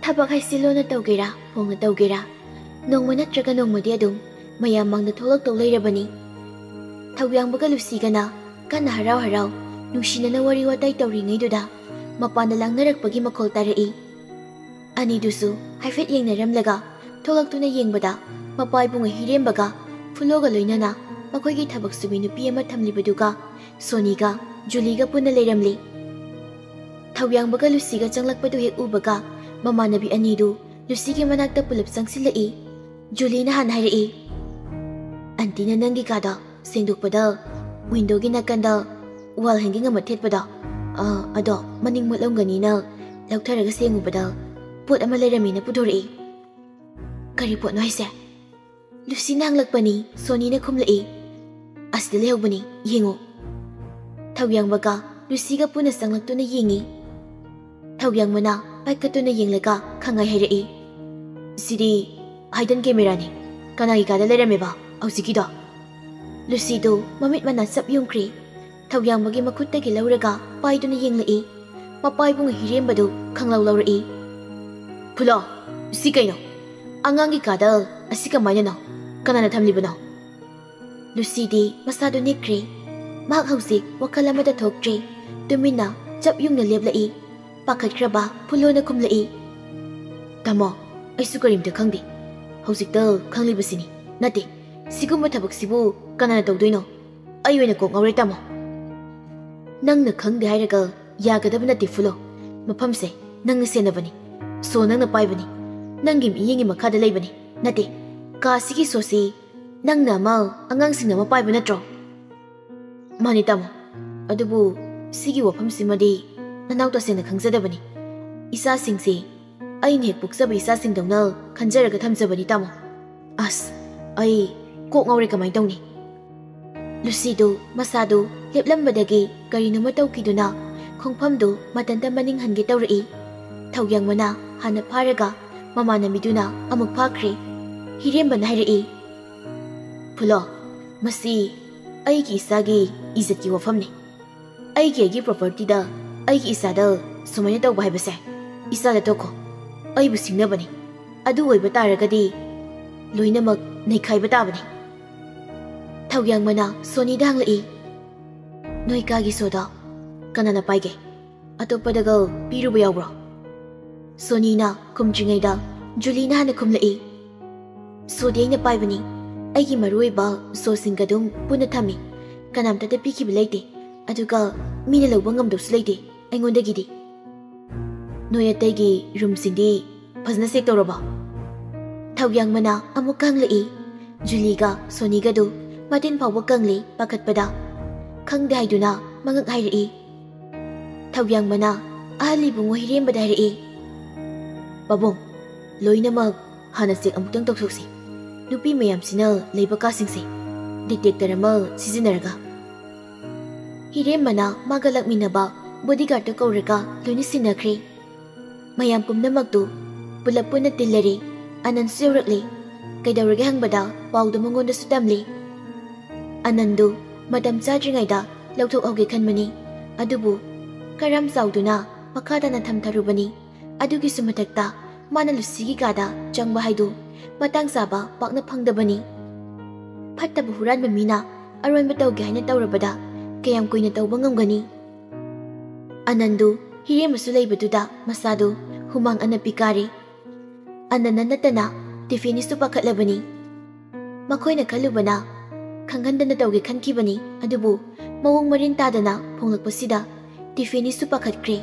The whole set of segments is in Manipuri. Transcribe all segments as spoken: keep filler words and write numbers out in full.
ꯊꯕꯛ ꯍꯥꯏꯁꯤ ꯂꯣꯟꯅ ꯇꯧꯒꯦꯔꯥ, ꯐꯣꯡꯅ ꯇꯧꯒꯦꯔꯥ, ꯅꯣꯡꯃ ꯅꯠꯇ꯭ꯔꯒ ꯅꯣꯡꯃꯗꯤ ꯑꯗꯨꯝ ꯃꯌꯥꯝ ꯃꯥꯡꯗ ꯊꯣꯛꯂꯛꯇꯧ ꯂꯩꯔꯕꯅꯤ꯫ ꯊꯧꯌꯥꯡꯕꯒ ꯂꯨꯁꯤꯒꯅ ꯀꯟꯅ ꯍꯔꯥꯎ ꯍꯔꯥꯎ ꯅꯨꯡꯁꯤꯅꯅ ꯋꯥꯔꯤ ꯋꯥꯇꯥꯏ ꯇꯧꯔꯤꯉꯩꯗꯨꯗ ꯃꯄꯥꯟꯗ ꯂꯥꯡꯅꯔꯛꯄꯒꯤ ꯃꯈꯣꯜ ꯇꯥꯔꯛꯏ꯫ ꯑꯅꯤꯗꯨꯁꯨ ꯍꯥꯏꯐꯦꯠ ꯌꯦꯡꯅꯔꯝꯂꯒ ꯊꯣꯛꯂꯛꯇꯨꯅ ꯌꯦꯡꯕꯗ ꯃꯄꯥ ꯏꯕꯨꯡꯉꯣ ꯍꯤꯔꯦꯝꯕꯒ ꯐꯨꯂꯣꯒ ꯂꯣꯏꯅꯅ ꯃꯈꯣꯏꯒꯤ ꯊꯕꯛ ꯁꯨꯕꯤ ꯅꯨꯄꯤ ꯑꯃ ꯊꯝꯂꯤꯕꯗꯨꯒ ꯁꯣꯅꯤꯒ ꯖꯨꯂꯤꯒ ꯄꯨꯟꯅ ꯂꯩꯔꯝꯂꯤ꯫ ꯊꯧꯌꯥꯡꯕꯒ ꯂꯨꯁꯤꯒ ꯆꯪꯂꯛꯄꯗꯨ ꯍꯦꯛ ꯎꯕꯒ ꯃꯃꯥꯟꯅꯕꯤ ꯑꯅꯤꯗꯨ ꯂꯨꯁꯤꯒꯤ ꯃꯅꯥꯛꯇ ꯄꯨꯂꯞ ꯆꯪꯁꯤꯜꯂꯛꯏ꯫ ꯖꯨꯂꯤꯅ ꯍꯥꯟꯅ ꯍꯥꯏꯔꯛꯏ, "ꯑꯟꯇꯤꯅ ꯅꯪꯒꯤ ꯀꯥꯗꯣ ꯁꯦꯡꯗꯣꯛꯄꯗ ꯋꯤꯟꯗꯣꯒꯤ ꯅꯥꯀꯟꯗ ꯋꯥꯜ ꯍꯦꯡꯒꯤꯡ ꯑꯃ ꯊꯦꯠꯄꯗꯣ, ꯑ, ꯑꯗꯣ ꯃꯅꯤꯡ ꯃꯨꯠꯂꯝꯒꯅꯤꯅ ꯂꯧꯊꯔꯒ ꯁꯦꯡꯉꯨꯕꯗ ꯄꯣꯠ ꯑꯃ ꯂꯩꯔꯝꯃꯦꯅ ꯄꯨꯊꯣꯔꯛꯏ꯫" "ꯀꯔꯤ ꯄꯣꯠꯅꯣ ꯍꯥꯏꯁꯦ?" ꯂꯨꯁꯤꯅ ꯍꯪꯂꯛꯄꯅꯤ꯫ ꯁꯣꯅꯤꯅ ꯈꯨꯝꯂꯛꯏ, "ꯑꯁꯤꯗ ꯂꯩꯍꯧꯕꯅꯤ, ꯌꯦꯡꯉꯨ꯫" ꯊꯧꯌꯥꯡꯕꯒ ꯂꯨꯁꯤꯒ ꯄꯨꯟꯅ ꯆꯪꯂꯛꯇꯨꯅ ꯌꯦꯡꯉꯤ꯫ ꯊꯧꯌꯥꯡꯕꯅ ꯄꯥꯏꯈꯠꯇꯨꯅ ꯌꯦꯡꯂꯒ ꯈꯪꯉꯥꯏ ꯍꯥꯏꯔꯛꯏ, "ꯁꯤꯗꯤ ꯍꯥꯏꯗꯟ ꯀꯦꯃꯦꯔꯥꯅꯤ꯫ ꯀꯅꯥꯒꯤ ꯀꯥꯗ ꯂꯩꯔꯝꯃꯦꯕ ꯍꯧꯖꯤꯛꯀꯤꯗꯣ?" ꯂꯨꯁꯤꯗꯨ ꯃꯃꯤꯠ ꯃꯅꯥ ꯆꯞ ꯌꯨꯡꯈ꯭ꯔꯤ꯫ ꯊꯧꯌꯥꯡꯕꯒꯤ ꯃꯈꯨꯠꯇꯒꯤ ꯂꯧꯔꯒ ꯄꯥꯏꯗꯨꯅ ꯌꯦꯡꯂꯛꯏ꯫ ꯃꯄꯥ ꯏꯕꯨꯡ ꯍꯤꯔꯦꯝꯕꯗꯨ ꯈꯪꯂꯧ ꯂꯧꯔꯛꯏ꯫ "ꯐꯨꯂꯣ, ꯁꯤ ꯀꯩꯅꯣ? ꯑꯉꯥꯡꯒꯤ ꯀꯥꯗ ꯑꯁꯤ ꯀꯃꯥꯏꯅꯅꯣ? ꯀꯅꯥꯅ ꯊꯝꯂꯤꯕꯅꯣ?" ꯂꯨꯁꯤꯗꯤ ꯃꯁꯥꯗꯨ ꯅꯤꯛꯈ꯭ꯔꯦ꯫ ꯃꯍꯥꯛ ꯍꯧꯖꯤꯛ ꯋꯥꯈꯜ ꯑꯃꯗ ꯊꯣꯛꯇ꯭ꯔꯦ꯫ ꯇꯨꯃꯤꯟꯅ ꯆꯞ ꯌꯨꯡꯅ ꯂꯦꯞꯂꯛꯏ꯫ ꯄꯥꯈꯠꯈ꯭ꯔꯕ ꯐꯨꯂꯣꯅ ꯈꯨꯝꯂꯛꯏ, "ꯇꯥꯃꯣ, ꯑꯩꯁꯨ ꯀꯔꯤꯝꯇ ꯈꯪꯗꯦ꯫ ꯍꯧꯖꯤꯛꯇ ꯈꯪꯂꯤꯕꯁꯤꯅꯤ꯫ ꯅꯠꯇꯦ, ꯁꯤꯒꯨꯝꯕ ꯊꯕꯛꯁꯤꯕꯨ ꯀꯅꯥꯅ ꯇꯧꯗꯣꯏꯅꯣ? ꯑꯩ ꯑꯣꯏꯅ ꯀꯣꯛ ꯉꯥꯎꯔꯦ, ꯇꯥꯃꯣ꯫" "ꯅꯪꯅ ꯈꯪꯗꯦ ꯍꯥꯏꯔꯒ ꯌꯥꯒꯗꯕ ꯅꯠꯇꯦ, ꯐꯨꯂꯣ꯫ ꯃꯐꯝꯁꯦ ꯅꯪꯅ ꯁꯦꯟꯅꯕꯅꯤ꯫ ꯁꯣ ꯅꯪꯅ ꯄꯥꯏꯕꯅꯤ꯫ ꯅꯪꯒꯤ ꯃꯤꯠꯌꯦꯡꯒꯤ ꯃꯈꯥꯗ ꯂꯩꯕꯅꯤ꯫ ꯅꯠꯇꯦ, ꯀꯥ ꯑꯁꯤꯒꯤ ꯁꯣꯁꯤ ꯅꯪꯅ ꯑꯃ, ꯑꯉꯥꯡꯁꯤꯡꯅ ꯑꯃ ꯄꯥꯏꯕ ꯅꯠꯇ꯭ꯔꯣ?" "ꯃꯥꯅꯤ, ꯇꯥꯃꯣ꯫ ꯑꯗꯨꯕꯨ ꯁꯤꯒꯤ ꯋꯥꯐꯝꯁꯤꯃꯗꯤ ꯅꯅꯥꯎ ꯇꯁꯦꯡꯅ ꯈꯪꯖꯗꯕꯅꯤ꯫ ꯏꯆꯥꯁꯤꯡꯁꯤ ꯑꯩꯅ ꯍꯦꯛ ꯄꯣꯛꯆꯕ ꯏꯆꯥꯁꯤꯡꯗꯧꯅ ꯈꯟꯖꯔꯒ ꯊꯝꯖꯕꯅꯤ, ꯇꯥꯃꯣ꯫ ꯑꯁ, ꯑꯩ ꯀꯣꯛ ꯉꯥꯎꯔꯦ, ꯀꯃꯥꯏꯅ ꯇꯧꯅꯤ?" ꯂꯨꯁꯤꯗꯨ ꯃꯁꯥꯗꯨ ꯂꯦꯞꯂꯝꯕꯗꯒꯤ ꯀꯔꯤꯅꯣꯃ ꯇꯧꯈꯤꯗꯨꯅ ꯈꯣꯡꯐꯝꯗꯨ ꯃꯊꯟꯇ ꯃꯅꯤꯡ ꯍꯟꯒꯦ ꯇꯧꯔꯛꯏ꯫ ꯊꯧꯌꯥꯡꯕꯅ ꯍꯥꯟꯅ ꯐꯥꯔꯒ ꯃꯃꯥꯟꯅꯕꯤꯗꯨꯅ ꯑꯃꯨꯛ ꯐꯥꯈ꯭ꯔꯦ꯫ ꯍꯤꯔꯦꯝꯕꯅ ꯍꯥꯏꯔꯛꯏ, "ꯐꯨꯂꯣ, ꯃꯁꯤ ꯑꯩꯒꯤ ꯏꯆꯥꯒꯤ ꯏꯖꯠꯀꯤ ꯋꯥꯐꯝꯅꯤ꯫ ꯑꯩꯒꯤ, ꯑꯩꯒꯤ ꯄ꯭ꯔꯣꯄꯔꯇꯤꯗ ꯑꯩꯒꯤ ꯏꯆꯥꯗ ꯁꯨꯃꯥꯏꯅ ꯇꯧꯕ ꯍꯥꯏꯕꯁꯦ ꯏꯆꯥꯗ ꯇꯣꯛꯈꯣ꯫ ꯑꯩꯕꯨ ꯁꯤꯡꯅꯕꯅꯤ꯫ ꯑꯗꯨ ꯑꯣꯏꯕ ꯇꯥꯔꯒꯗꯤ ꯂꯣꯏꯅꯃꯛ ꯅꯩꯈꯥꯏꯕ ꯇꯥꯕꯅꯤ꯫ ꯊꯧꯌꯥꯡꯃꯅ ꯁꯣꯅꯤꯗ ꯍꯪꯂꯛꯏ, "ꯅꯣꯏ ꯀꯥꯒꯤ ꯁꯣꯗꯣ ꯀꯅꯥꯅ ꯄꯥꯏꯒꯦ? ꯑꯇꯣꯞꯄꯗꯒ ꯄꯤꯔꯨꯕ ꯌꯥꯎꯕ꯭ꯔꯣ?" ꯁꯣꯅꯤꯅ ꯈꯨꯝꯗ꯭ꯔꯤꯉꯩꯗ ꯖꯨꯂꯤꯅ ꯍꯥꯟꯅ ꯈꯨꯝꯂꯛꯏ, "ꯁꯣꯗꯤ ꯑꯩꯅ ꯄꯥꯏꯕꯅꯤ꯫ ꯑꯩꯒꯤ ꯃꯔꯨꯑꯣꯏꯕ ꯁꯣꯁꯤꯡꯒ ꯑꯗꯨꯝ ꯄꯨꯟꯅ ꯊꯝꯃꯤ꯫ ꯀꯅꯥꯝꯇꯗ ꯄꯤꯈꯤꯕ ꯂꯩꯇꯦ꯫ ꯑꯗꯨꯒ ꯃꯤꯅ ꯂꯧꯕ ꯉꯝꯗꯧꯁꯨ ꯂꯩꯇꯦ ꯑꯩꯉꯣꯟꯗꯒꯤꯗꯤ꯫ ꯅꯣꯏ ꯑꯇꯩꯒꯤ ꯔꯨꯝꯁꯤꯡꯗꯤ ꯐꯖꯅ ꯆꯦꯛ ꯇꯧꯔꯕꯣ?" ꯊꯧꯌꯥꯡꯃꯅ ꯑꯃꯨꯛ ꯍꯪꯂꯛꯏ꯫ ꯖꯨꯂꯤꯒ ꯁꯣꯅꯤꯒꯗꯨ ꯃꯇꯤꯟ ꯐꯥꯎꯕ ꯀꯪꯂꯤ ꯄꯥꯈꯠꯄꯗ꯫ "ꯈꯪꯗꯦ" ꯍꯥꯏꯗꯨꯅ ꯃꯉꯛ ꯍꯥꯏꯔꯛꯏ꯫ ꯊꯧꯌꯥꯡꯃꯅ ꯑꯍꯜ ꯏꯕꯨꯡꯉꯣ ꯍꯤꯔꯦꯝꯕꯗ ꯍꯥꯏꯔꯛꯏ, "ꯄꯥꯕꯨꯡ, ꯂꯣꯏꯅꯃꯛ ꯍꯥꯟꯅ ꯆꯦꯛ ꯑꯃꯨꯛꯇꯪ ꯇꯧꯊꯣꯛꯁꯤ꯫ ꯅꯨꯄꯤ ꯃꯌꯥꯝꯁꯤꯅ ꯂꯩꯕ ꯀꯥꯁꯤꯡꯁꯦ ꯗꯤꯇꯦꯛꯇꯔ ꯑꯃ ꯁꯤꯖꯤꯟꯅꯔꯒ꯫" ꯍꯤꯔꯦꯝꯕꯅ ꯃꯥꯒ ꯂꯥꯛꯃꯤꯟꯅꯕ ꯕꯣꯗꯤꯒꯥꯔꯗꯇꯨ ꯀꯧꯔꯒ ꯂꯣꯏꯅ ꯁꯤꯟꯅꯈ꯭ꯔꯦ꯫ ꯃꯌꯥꯝ ꯄꯨꯝꯅꯃꯛꯇꯨ ꯄꯨꯂꯞ ꯄꯨꯟꯅ ꯇꯤꯜꯂꯔꯦ꯫ ꯑꯅꯟꯁꯨ ꯌꯧꯔꯛꯂꯦ꯫ ꯀꯩꯗꯧꯔꯒꯦ ꯍꯪꯕꯗ ꯄꯥꯎꯗꯨ ꯃꯉꯣꯟꯗꯁꯨ ꯇꯝꯂꯦ꯫ ꯑꯅꯟꯗꯨ ꯃꯇꯝ ꯆꯥꯗ꯭ꯔꯤꯉꯩꯗ ꯂꯧꯊꯣꯛꯍꯧꯒꯦ ꯈꯟꯕꯅꯤ꯫ ꯑꯗꯨꯕꯨ ꯀꯔꯝ ꯆꯥꯎꯗꯨꯅ ꯃꯈꯥ ꯇꯥꯅ ꯊꯝꯊꯔꯨꯕꯅꯤ꯫ ꯑꯗꯨꯒꯤꯁꯨ ꯃꯊꯛꯇ ꯃꯥꯅ ꯂꯨꯁꯤꯒꯤ ꯀꯥꯗ ꯆꯪꯕ ꯍꯥꯏꯗꯨ ꯃꯇꯥꯡ ꯆꯥꯕ ꯄꯥꯛꯅ ꯐꯪꯗꯕꯅꯤ꯫ ꯐꯠꯇꯕ ꯍꯨꯔꯥꯟꯕ ꯃꯤꯅ ꯑꯔꯣꯟꯕ ꯇꯧꯒꯦ ꯍꯥꯏꯅ ꯇꯧꯔꯕꯗ ꯀꯌꯥꯝ ꯀꯨꯏꯅ ꯇꯧꯕ ꯉꯝꯒꯅꯤ? ꯑꯅꯟꯗꯨ ꯍꯤꯔꯦꯝꯕꯁꯨ ꯂꯩꯕꯗꯨꯗ ꯃꯁꯥꯗꯨ ꯍꯨꯃꯥꯡ ꯑꯅꯞꯄꯤ ꯀꯥꯔꯦ꯫ ꯑꯅꯟꯅ ꯅꯠꯇꯅ ꯇꯤꯐꯦꯅꯤꯁꯨ ꯄꯥꯈꯠꯂꯕꯅꯤ꯫ ꯃꯈꯣꯏꯅ ꯈꯜꯂꯨꯕꯅ ꯈꯪꯍꯟꯗꯅ ꯇꯧꯒꯦ ꯈꯟꯈꯤꯕꯅꯤ, ꯑꯗꯨꯕꯨ ꯃꯑꯣꯡ ꯃꯔꯤꯟ ꯇꯥꯗꯅ ꯐꯣꯡꯂꯛꯄꯁꯤꯗ ꯇꯤꯐꯦꯅꯤꯁꯨ ꯄꯥꯈꯠꯈ꯭ꯔꯦ꯫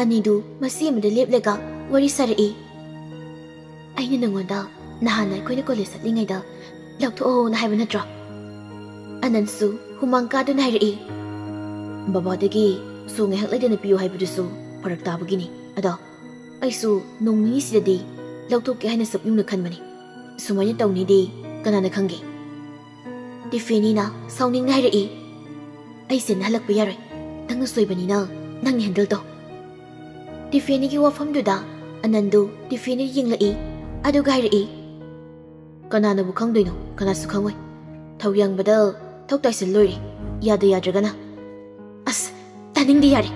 ꯑꯅꯤꯗꯨ ꯃꯁꯤ ꯑꯃꯗ ꯂꯦꯞꯂꯒ ꯋꯥꯔꯤ ꯁꯥꯔꯛꯏ꯫ "ꯑꯩꯅ ꯅꯉꯣꯟꯗ ꯅꯍꯥꯟ ꯑꯩꯈꯣꯏꯅ ꯀꯣꯂꯦꯖ ꯆꯠꯂꯤꯉꯩꯗ ꯂꯧꯊꯣꯛꯑꯣꯅ ꯍꯥꯏꯕ ꯅꯠꯇ꯭ꯔꯣ?" ꯑꯅꯟꯁꯨ ꯍꯨꯃꯥꯡ ꯀꯥꯗꯨꯅ ꯍꯥꯏꯔꯛꯏ꯫ "ꯕꯕꯥꯗꯒꯤ ꯁꯣ ꯉꯥꯏꯍꯥꯛ ꯂꯩꯇꯅ ꯄꯤꯌꯨ ꯍꯥꯏꯕꯗꯨꯁꯨ ꯐꯔꯛ ꯇꯥꯕꯒꯤꯅꯤ꯫ ꯑꯗꯣ ꯑꯩꯁꯨ ꯅꯣꯡ ꯅꯤꯅꯤꯁꯤꯗꯗꯤ ꯂꯧꯊꯣꯛꯀꯦ ꯍꯥꯏꯅ ꯆꯞ ꯌꯨꯡꯅ ꯈꯟꯕꯅꯤ꯫ ꯁꯨꯃꯥꯏꯅ ꯇꯧꯅꯤꯗꯤ ꯀꯅꯥꯅ ꯈꯪꯒꯦ?" ꯇꯤꯐꯦꯅꯤꯅ ꯁꯥꯎꯅꯤꯡꯅ ꯍꯥꯏꯔꯛꯏ꯫ "ꯑꯩ ꯁꯦꯟꯅ ꯍꯜꯂꯛꯄ ꯌꯥꯔꯣꯏ꯫ ꯅꯪꯅ ꯁꯣꯏꯕꯅꯤꯅ ꯅꯪꯅ ꯍꯦꯟꯗꯜ ꯇꯧ꯫" ꯇꯤꯐꯦꯅꯤꯒꯤ ꯋꯥꯐꯝꯗꯨꯗ ꯑꯅꯟꯗꯨ ꯇꯤꯐꯦꯅꯤꯗ ꯌꯦꯡꯂꯛꯏ, ꯑꯗꯨꯒ ꯍꯥꯏꯔꯛꯏ, "ꯀꯅꯥꯅꯕꯨ ꯈꯪꯗꯣꯏꯅꯣ? ꯀꯅꯥꯁꯨ ꯈꯪꯉꯣꯏ꯫ ꯊꯧꯌꯥꯡꯕꯗ ꯊꯧ ꯇꯥꯏꯁꯤꯜ ꯂꯣꯏꯔꯦ, ꯌꯥꯗ ꯌꯥꯗ꯭ꯔꯒꯅ꯫" "ꯑꯁ, ꯇꯥꯅꯤꯡꯗꯦ, ꯌꯥꯔꯦ!"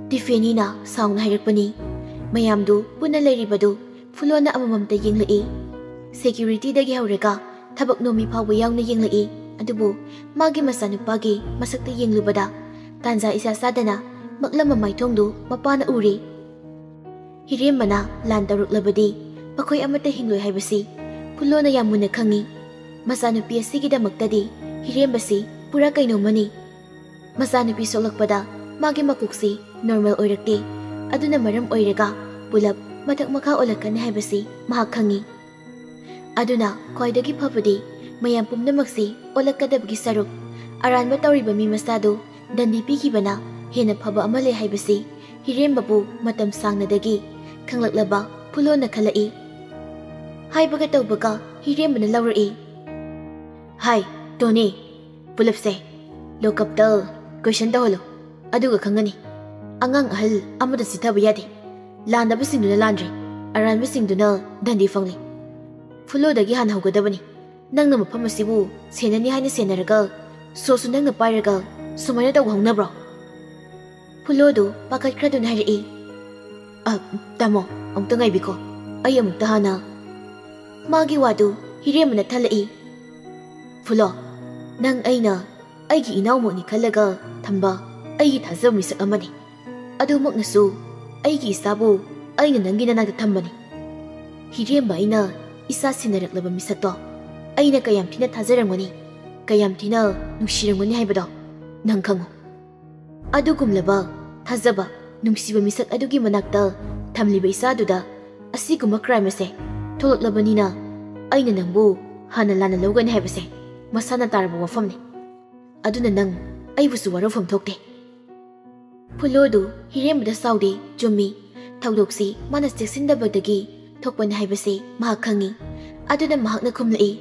ꯇꯤꯐꯦꯅꯤꯅ ꯁꯥꯎꯅ ꯍꯥꯏꯔꯛꯄꯅꯤ꯫ ꯃꯌꯥꯝꯗꯨ ꯄꯨꯟꯅ ꯂꯩꯔꯤꯕꯗꯨ ꯐꯨꯂꯣꯅ ꯑꯃꯃꯝꯇ ꯌꯦꯡꯂꯛꯏ꯫ ꯁꯦꯀ꯭ꯌꯨꯔꯤꯇꯤꯗꯒꯤ ꯍꯧꯔꯒ ꯊꯕꯛ ꯅꯣꯝꯃꯤ ꯐꯥꯎꯕ ꯌꯥꯎꯅ ꯌꯦꯡꯂꯛꯏ꯫ ꯑꯗꯨꯕꯨ ꯃꯥꯒꯤ ꯃꯆꯥꯅꯨꯄꯥꯒꯤ ꯃꯁꯛꯇ ꯌꯦꯡꯂꯨꯕꯗ ꯇꯥꯟꯖꯥ ꯏꯆꯥ ꯆꯥꯗꯅ ꯃꯛꯂꯝꯕ ꯃꯥꯏꯊꯣꯡꯗꯨ ꯃꯄꯥꯅ ꯎꯔꯦ꯫ ꯍꯤꯔꯦꯝꯕꯅ ꯂꯥꯟ ꯇꯧꯔꯛꯂꯕꯗꯤ ꯃꯈꯣꯏ ꯑꯃꯠꯇ ꯍꯤꯡꯂꯣꯏ ꯍꯥꯏꯕꯁꯤ ꯐꯨꯂꯣꯅ ꯌꯥꯝ ꯃꯨꯟꯅ ꯈꯪꯏ꯫ ꯃꯆꯥꯅꯨꯄꯤ ꯑꯁꯤꯒꯤꯗꯃꯛꯇꯗꯤ ꯍꯤꯔꯦꯝꯕꯁꯤ ꯄꯨꯔꯥ ꯀꯩꯅꯣꯝꯃꯅꯤ꯫ ꯃꯆꯥꯅꯨꯄꯤ ꯁꯣꯛꯂꯛꯄꯗ ꯃꯥꯒꯤ ꯃꯀꯣꯛꯁꯤ ꯅꯣꯔꯃꯦꯜ ꯑꯣꯏꯔꯛꯇꯦ꯫ ꯑꯗꯨꯅ ꯃꯔꯝ ꯑꯣꯏꯔꯒ ꯄꯨꯂꯞ ꯃꯊꯛ ꯃꯈꯥ ꯑꯣꯜꯂꯛꯀꯅꯤ ꯍꯥꯏꯕꯁꯤ ꯃꯍꯥꯛ ꯈꯪꯏ꯫ ꯑꯗꯨꯅ ꯈ꯭ꯋꯥꯏꯗꯒꯤ ꯐꯕꯗꯤ ꯃꯌꯥꯝ ꯄꯨꯝꯅꯃꯛꯁꯤ ꯑꯣꯜꯂꯛꯀꯗꯕꯒꯤ ꯁꯔꯨꯛ ꯑꯔꯥꯟꯕ ꯇꯧꯔꯤꯕ ꯃꯤ ꯃꯆꯥꯗꯨ ꯗꯟꯗꯤ ꯄꯤꯈꯤꯕꯅ ꯍꯦꯟꯅ ꯐꯕ ꯑꯃ ꯂꯩ ꯍꯥꯏꯕꯁꯤ ꯍꯤꯔꯦꯝꯕꯕꯨ ꯃꯇꯝ ꯁꯥꯡꯅꯗꯒꯤ ꯈꯪꯂꯛꯂꯕ ꯐꯨꯂꯣꯅ ꯈꯜꯂꯛꯏ꯫ ꯍꯥꯏꯕꯒ ꯇꯧꯕꯒ ꯍꯤꯔꯦꯝꯕꯅ ꯂꯧꯔꯛꯏ꯫ ꯍꯥꯏ, ꯇꯣꯅꯤ, ꯄꯨꯂꯞꯁꯦ ꯂꯣꯀꯞꯇ ꯀꯣꯏꯁꯟ ꯇꯧꯍꯜꯂꯨ, ꯑꯗꯨꯒ ꯈꯪꯒꯅꯤ꯫ ꯑꯉꯥꯡ ꯑꯍꯜ ꯑꯃꯗ ꯆꯤꯠꯊꯕ ꯌꯥꯗꯦ꯫ ꯂꯥꯟꯗꯕꯁꯤꯡꯗꯨꯅ ꯂꯥꯟꯗ꯭ꯔꯦ, ꯑꯔꯥꯟꯕꯁꯤꯡꯗꯨꯅ ꯗꯟꯗꯤ ꯐꯪꯂꯦ꯫ ꯐꯨꯂꯣꯗꯒꯤ ꯍꯥꯟꯅ ꯍꯧꯒꯗꯕꯅꯤ꯫ ꯅꯪꯅ ꯃꯐꯝ ꯑꯁꯤꯕꯨ ꯁꯦꯟꯅꯅꯤ ꯍꯥꯏꯅ ꯁꯦꯟꯅꯔꯒ, ꯁꯣꯁꯨ ꯅꯪꯅ ꯄꯥꯏꯔꯒ ꯁꯨꯃꯥꯏꯅ ꯇꯧꯕ ꯍꯧꯅꯕ꯭ꯔꯣ? ꯐꯨꯂꯣꯗꯨ ꯄꯥꯈꯠꯈ꯭ꯔꯗꯨꯅ ꯍꯥꯏꯔꯛꯏ꯫ "ꯑ, ꯇꯥꯃꯣ, ꯑꯃꯨꯛꯇ ꯉꯥꯏꯕꯤꯈꯣ꯫ ꯑꯩ ꯑꯃꯨꯛꯇ ꯍꯥꯟꯅ" ꯃꯥꯒꯤ ꯋꯥꯗꯨ ꯍꯤꯔꯦꯝꯕꯅ ꯊꯜꯂꯛꯏ꯫ "ꯐꯨꯂꯣ, ꯅꯪ ꯑꯩꯅ ꯑꯩꯒꯤ ꯏꯅꯥꯎꯃꯛꯅꯤ ꯈꯜꯂꯒ ꯊꯝꯕ ꯑꯩꯒꯤ ꯊꯥꯖꯕ ꯃꯤꯁꯛ ꯑꯃꯅꯤ꯫ ꯑꯗꯨꯃꯛꯅꯁꯨ ꯑꯩꯒꯤ ꯏꯆꯥꯕꯨ ꯑꯩꯅ ꯅꯪꯒꯤ ꯅꯅꯥꯛꯇ ꯊꯝꯕꯅꯤ꯫ ꯍꯤꯔꯦꯝꯕ ꯑꯩꯅ ꯏꯆꯥ ꯁꯤꯟꯅꯔꯛꯂꯕ ꯃꯤꯁꯛꯇꯣ ꯑꯩꯅ ꯀꯌꯥꯝ ꯊꯤꯅ ꯊꯥꯖꯔꯝꯒꯅꯤ, ꯀꯌꯥꯝ ꯊꯤꯅ ꯅꯨꯡꯁꯤꯔꯝꯒꯅꯤ ꯍꯥꯏꯕꯗꯣ ꯅꯪ ꯈꯪꯉꯨ꯫ ꯑꯗꯨꯒꯨꯝꯂꯕ ꯊꯥꯖꯕ, ꯅꯨꯡꯁꯤꯕ ꯃꯤꯁꯛ ꯑꯗꯨꯒꯤ ꯃꯅꯥꯛꯇ ꯊꯝꯂꯤꯕ ꯏꯆꯥꯗꯨꯗ ꯑꯁꯤꯒꯨꯝꯕ ꯀ꯭ꯔꯥꯏꯝ ꯑꯁꯦ ꯊꯣꯛꯂꯛꯂꯕꯅꯤꯅ ꯑꯩꯅ ꯅꯪꯕꯨ ꯍꯥꯟꯅ ꯂꯥꯟꯅ ꯂꯧꯒꯅꯤ ꯍꯥꯏꯕꯁꯦ ꯃꯁꯥꯅ ꯇꯥꯔꯕ ꯋꯥꯐꯝꯅꯤ꯫ ꯑꯗꯨꯅ ꯅꯪ ꯑꯩꯕꯨꯁꯨ ꯋꯥꯔꯧꯐꯝ ꯊꯣꯛꯇꯦ꯫" ꯐꯨꯂꯣꯗꯨ ꯍꯤꯔꯦꯝꯕꯗ ꯁꯥꯎꯗꯦ, ꯆꯨꯝꯃꯤ꯫ ꯊꯧꯗꯣꯛꯁꯤ ꯃꯥꯅ ꯆꯦꯛꯁꯤꯟꯗꯕꯗꯒꯤ ꯊꯣꯛꯄꯅꯤ ꯍꯥꯏꯕꯁꯤ ꯃꯍꯥꯛ ꯈꯪꯏ꯫ ꯑꯗꯨꯅ ꯃꯍꯥꯛꯅ ꯈꯨꯝꯂꯛꯏ,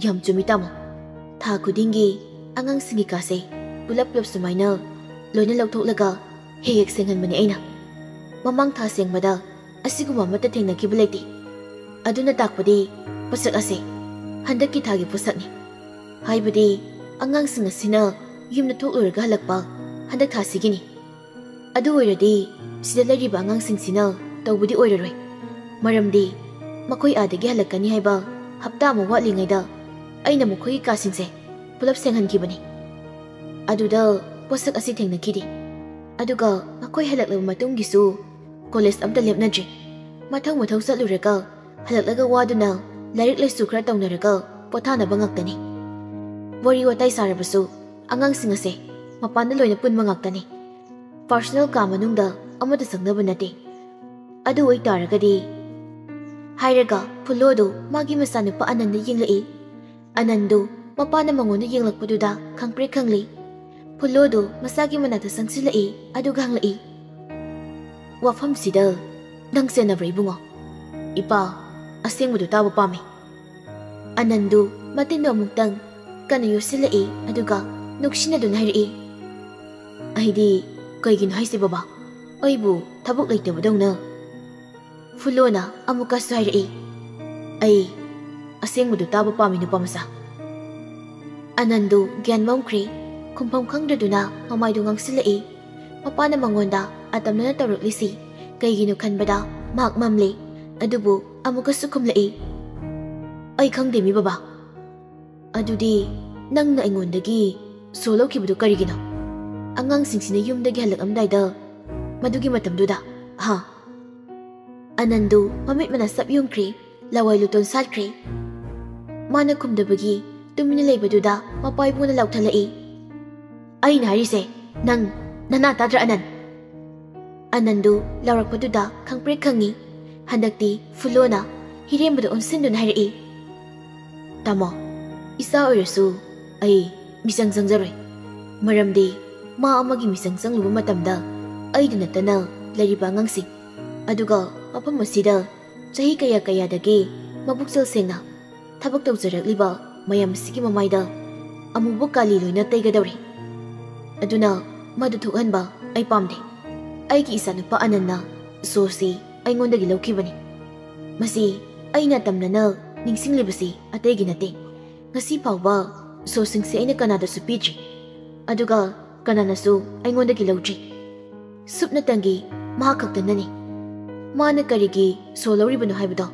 "ꯌꯥꯝ ꯆꯨꯝꯃꯤ, ꯇꯥꯃꯣ꯫ ꯊꯥ ꯈꯨꯗꯤꯡꯒꯤ ꯑꯉꯥꯡꯁꯤꯡꯒꯤ ꯀꯥꯁꯦ ꯄꯨꯂꯞ ꯄꯨꯂꯞ ꯁꯨꯃꯥꯏꯅ ꯂꯣꯏꯅ ꯂꯧꯊꯣꯛꯂꯒ ꯍꯦꯛ ꯍꯦꯛ ꯁꯦꯡꯍꯟꯕꯅꯦ ꯑꯩꯅ꯫ ꯃꯃꯥꯡ ꯊꯥ ꯁꯦꯡꯕꯗ ꯑꯁꯤꯒꯨꯝꯕ ꯑꯃꯠꯇ ꯊꯦꯡꯅꯈꯤꯕ ꯂꯩꯇꯦ꯫ ꯑꯗꯨꯅ ꯇꯥꯛꯄꯗꯤ ꯄꯣꯠꯁꯛ ꯑꯁꯦ ꯍꯟꯗꯛꯀꯤ ꯊꯥꯒꯤ ꯄꯣꯠꯁꯛꯅꯤ꯫ ꯍꯥꯏꯕꯗꯤ ꯑꯉꯥꯡꯁꯤꯡ ꯑꯁꯤꯅ ꯌꯨꯝꯗ ꯊꯣꯛꯂꯨꯔꯒ ꯍꯜꯂꯛꯄ ꯍꯟꯗꯛ ꯊꯥꯁꯤꯒꯤꯅꯤ꯫" ꯑꯗꯨ ꯑꯣꯏꯔꯗꯤ ꯁꯤꯗ ꯂꯩꯔꯤꯕ ꯑꯉꯥꯡꯁꯤꯡꯁꯤꯅ ꯇꯧꯕꯗꯤ ꯑꯣꯏꯔꯔꯣꯏ꯫ ꯃꯔꯝꯗꯤ ꯃꯈꯣꯏ ꯑꯥꯗꯒꯤ ꯍꯜꯂꯛꯀꯅꯤ ꯍꯥꯏꯕ ꯍꯞꯇꯥ ꯑꯃ ꯋꯥꯠꯂꯤꯉꯩꯗ ꯑꯩꯅ ꯃꯈꯣꯏꯒꯤ ꯀꯥꯁꯤꯡꯁꯦ ꯄꯨꯂꯞ ꯁꯦꯡꯍꯟꯈꯤꯕꯅꯤ꯫ ꯑꯗꯨꯗ ꯄꯣꯠꯁꯛ ꯑꯁꯤ ꯊꯦꯡꯅꯈꯤꯗꯦ꯫ ꯑꯗꯨꯒ ꯃꯈꯣꯏ ꯍꯜꯂꯛꯂꯕ ꯃꯇꯨꯡꯒꯤꯁꯨ ꯀꯣꯂꯦꯖ ꯑꯝꯇ ꯂꯦꯞꯅꯗ꯭ꯔꯤ꯫ ꯃꯊꯧ ꯃꯊꯧ ꯆꯠꯂꯨꯔꯒ ꯍꯜꯂꯛꯂꯒ ꯋꯥꯗꯨꯅ ꯂꯥꯏꯔꯤꯛ ꯂꯥꯏꯁꯨ ꯈꯔ ꯇꯧꯅꯔꯒ ꯄꯣꯊꯥꯅꯕ ꯉꯥꯛꯇꯅꯤ꯫ ꯋꯥꯔꯤ ꯋꯥꯇꯥꯏ ꯁꯥꯔꯕꯁꯨ ꯑꯉꯥꯡꯁꯤꯡ ꯑꯁꯦ ꯃꯄꯥꯟꯗ ꯂꯣꯏꯅ ꯄꯨꯟꯕ ꯉꯥꯛꯇꯅꯤ꯫ ꯄꯥꯔꯁꯣꯅꯦꯜ ꯀꯥ ꯃꯅꯨꯡꯗ ꯑꯃꯠꯇ ꯆꯪꯅꯕ ꯅꯠꯇꯦ꯫ ꯑꯗꯨ ꯑꯣꯏꯇꯥꯔꯒꯗꯤ, ꯍꯥꯏꯔꯒ ꯐꯨꯂꯣꯗꯨ ꯃꯥꯒꯤ ꯃꯆꯥꯅꯨꯄꯥ ꯑꯅꯟꯗ ꯌꯦꯡꯂꯛꯏ꯫ ꯑꯅꯟꯗꯨ ꯃꯄꯥꯅ ꯃꯉꯣꯟꯗ ꯌꯦꯡꯂꯛꯄꯗꯨꯗ ꯈꯪꯄ꯭ꯔꯦꯛ ꯈꯪꯂꯤ꯫ ꯐꯨꯂꯣꯗꯨ ꯃꯆꯥꯒꯤ ꯃꯅꯥꯛꯇ ꯆꯪꯁꯤꯜꯂꯛꯏ, ꯑꯗꯨꯒ ꯍꯪꯂꯛꯏ, "ꯋꯥꯐꯝꯁꯤꯗ ꯅꯪ ꯆꯦꯟꯅꯕ꯭ꯔꯥ, ꯏꯕꯨꯡꯉꯣ?" "ꯏꯄꯥ, ꯑꯁꯦꯡꯕꯗꯨ ꯇꯥꯕ ꯄꯥꯝꯃꯤ꯫" ꯑꯅꯟꯗꯨ ꯃꯇꯤꯟꯗꯨ ꯑꯃꯨꯛꯇꯪ ꯀꯟꯅ ꯌꯣꯠꯁꯤꯜꯂꯛꯏ, ꯑꯗꯨꯒ ꯅꯣꯛꯁꯤꯟꯅꯗꯨꯅ ꯍꯥꯏꯔꯛꯏ, "ꯑꯩꯗꯤ ꯀꯩꯒꯤꯅꯣ ꯍꯥꯏꯁꯦ, ꯕꯕꯥ? ꯑꯩꯕꯨ ꯊꯕꯛ ꯂꯩꯇꯕꯗꯧꯅ?" ꯐꯨꯂꯣꯅ ꯑꯃꯨꯛꯀꯁꯨ ꯍꯥꯏꯔꯛꯏ, "ꯑꯩ ꯑꯁꯦꯡꯕꯗꯨ ꯇꯥꯕ ꯄꯥꯝꯃꯤ, ꯅꯨꯄꯥ ꯃꯆꯥ꯫" ꯑꯅꯟꯗꯨ ꯒ꯭ꯌꯥꯟ ꯃꯝꯈ꯭ꯔꯦ꯫ ꯈꯨꯝꯐꯝ ꯈꯪꯗ꯭ꯔꯗꯨꯅ ꯃꯃꯥꯏꯗꯨ ꯉꯥꯡꯁꯤꯜꯂꯛꯏ꯫ ꯃꯄꯥꯅ ꯃꯉꯣꯟꯗ ꯑꯇꯝꯅꯅ ꯇꯧꯔꯛꯂꯤꯁꯤ ꯀꯩꯒꯤꯅꯣ ꯈꯟꯕꯗ ꯃꯍꯥꯛ ꯃꯝꯂꯦ꯫ ꯑꯗꯨꯕꯨ ꯑꯃꯨꯛꯀꯁꯨ ꯈꯨꯝꯂꯛꯏ, "ꯑꯩ ꯈꯪꯗꯦ, ꯃꯤ ꯕꯕꯥ꯫" "ꯑꯗꯨꯗꯤ ꯅꯪꯅ ꯑꯩꯉꯣꯟꯗꯒꯤ ꯁꯣ ꯂꯧꯈꯤꯕꯗꯨ ꯀꯔꯤꯒꯤꯅꯣ? ꯑꯉꯥꯡꯁꯤꯡꯁꯤꯅ ꯌꯨꯝꯗꯒꯤ ꯍꯜꯂꯛꯂꯝꯗꯥꯏꯗ, ꯃꯗꯨꯒꯤ ꯃꯇꯝꯗꯨꯗ, ꯍꯥ?" ꯑꯅꯟꯗꯨ ꯃꯃꯤꯠ ꯃꯅꯥ ꯆꯞ ꯌꯨꯡꯈ꯭ꯔꯦ, ꯂꯋꯥꯏ ꯂꯨꯇꯣꯟ ꯁꯥꯠꯈ꯭ꯔꯦ꯫ ꯃꯥꯅ ꯈꯨꯝꯗꯕꯒꯤ ꯇꯨꯃꯤꯟꯅ ꯂꯩꯕꯗꯨꯗ ꯃꯄꯥ ꯏꯕꯨꯡꯅ ꯂꯥꯎꯊꯠꯂꯛꯏ, "ꯑꯩꯅ ꯍꯥꯏꯔꯤꯁꯦ ꯅꯪ ꯅꯅꯥ ꯇꯥꯗ꯭ꯔ, ꯑꯅꯟ?" ꯑꯅꯟꯗꯨ ꯂꯥꯎꯔꯛꯄꯗꯨꯗ ꯈꯪꯄ꯭ꯔꯦꯛ ꯈꯪꯉꯤ꯫ ꯍꯟꯗꯛꯇꯤ ꯐꯨꯂꯣꯅ ꯍꯤꯔꯦꯝꯕꯗ ꯑꯣꯟꯁꯤꯟꯗꯨꯅ ꯍꯥꯏꯔꯛꯏ, "ꯇꯥꯃꯣ, ꯏꯆꯥ ꯑꯣꯏꯔꯁꯨ ꯑꯩ ꯃꯤꯆꯪ ꯆꯪꯖꯔꯣꯏ꯫ ꯃꯔꯝꯗꯤ ꯃꯥ ꯑꯃꯒꯤ ꯃꯤꯆꯪ ꯆꯪꯂꯨꯕ ꯃꯇꯝꯗ ꯑꯩꯗ ꯅꯠꯇꯅ ꯂꯩꯔꯤꯕ ꯑꯉꯥꯡꯁꯤꯡ, ꯑꯗꯨꯒ ꯃꯐꯝ ꯑꯁꯤꯗ ꯆꯍꯤ ꯀꯌꯥ ꯀꯌꯥꯗꯒꯤ ꯃꯕꯨꯛꯆꯦꯜ ꯁꯦꯡꯅ ꯊꯕꯛ ꯇꯧꯖꯔꯛꯂꯤꯕ ꯃꯌꯥꯝ ꯑꯁꯤꯒꯤ ꯃꯃꯥꯏꯗ ꯑꯃꯨꯕ ꯀꯥꯂꯤ ꯂꯣꯏꯅ ꯇꯩꯒꯗꯧꯔꯤ꯫ ꯑꯗꯨꯅ ꯃꯗꯨ ꯊꯣꯛꯍꯟꯕ ꯑꯩ ꯄꯥꯝꯗꯦ꯫ ꯑꯩꯒꯤ ꯏꯆꯥꯅꯨꯄꯥ ꯑꯅꯟꯅ ꯁꯣꯁꯤ ꯑꯩꯉꯣꯟꯗꯒꯤ ꯂꯧꯈꯤꯕꯅꯤ꯫ ꯃꯁꯤ ꯑꯩꯅ ꯇꯝꯅꯅ ꯅꯤꯡꯁꯤꯡꯂꯤꯕꯁꯤ ꯑꯇꯩꯒꯤ ꯅꯠꯇꯦ꯫ ꯉꯁꯤ ꯐꯥꯎꯕ ꯁꯣꯁꯤꯡꯁꯤ ꯑꯩꯅ ꯀꯅꯥꯗꯁꯨ ꯄꯤꯗ꯭ꯔꯤ, ꯑꯗꯨꯒ ꯀꯅꯥꯅꯁꯨ ꯑꯩꯉꯣꯟꯗꯒꯤ ꯂꯧꯗ꯭ꯔꯤ꯫ ꯁꯨꯞꯅꯇꯪꯒꯤ ꯃꯍꯥꯛ ꯈꯛꯇꯅꯅꯤ꯫ ꯃꯥꯅ ꯀꯔꯤꯒꯤ ꯁꯣ ꯂꯧꯔꯤꯕꯅꯣ ꯍꯥꯏꯕꯗꯣ